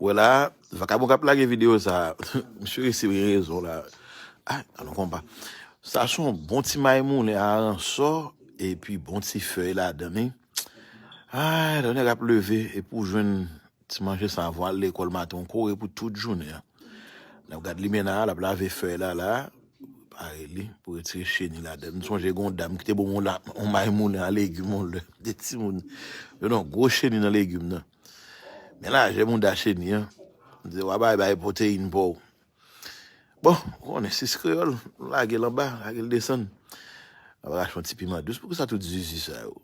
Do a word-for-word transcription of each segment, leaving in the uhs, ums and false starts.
Wè la, vakabon k ap lage videyo sa, misye resi gen rezon la. Ay, alon konpa. Sa se yon bon ti may moulen aransò, epi bon ti fèy ladan li. Ay, lè nèg ap leve, epi w jwenn ti manje sa avan al lekòl maten, w kore pou tout jounen an. N ap gad limena a, l ap lave fèy la la, pare li pou retire cheni ladan. M sonje gen yon dam ki te ban m yon la- yon may moulen a legim yon lè. De timoun. Yo nan gwo cheni nan legim nan. Men lajè mouda cheni an. M di, "W a bay, bay pwoteyin pa w." Bon, ou konnen sis kreyòl, lage l anba, lage l desann. N ap rache yon ti piman dous. Poukisa tout zizi sa yo?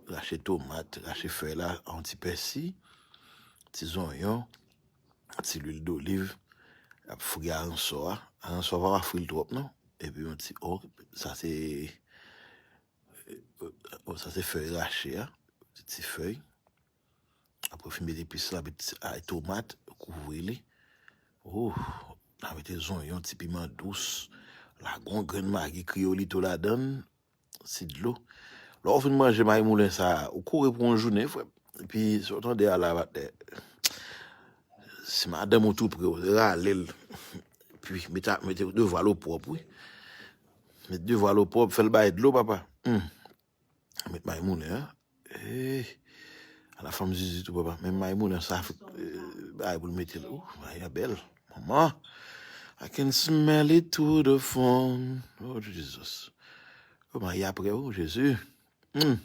Rache tomat, rache fèy la, yon ti pèsi, ti zonyon, ti lwil doliv. Ap fri aransò a. Aransò a pa fri l twòp non. Epi yon ti, oh, sa se, oh, sa se fèy rache a. Ti, ti fèy. Apre w fin met epis la, met ti ay, tomat, kouvri li. Oh, n a mete zonyon, ti piman dous. Lage yon grenn magi kriyolito ladan l. Ti dlo. Lè w fin manje may moulen sa a, ou kore pou yon jounen, frè. Epi, sa w tande a la, patnè. Si madanm ou tou pre w, rale l. Epi, mete, mete devwa l opwòp, wi. Mete devwa l opwòp, fè l bay dlo, papa. Hmm. Met may moulen an. Eh, ala fanm zizi tou, papa. Men may moulen sa, eh, bagay pou l mete l. Ou, may a bèl. Manman. I can smell it through the phone. Oh, Jesus. Kòman y apre, oh, Jezi. Hmm.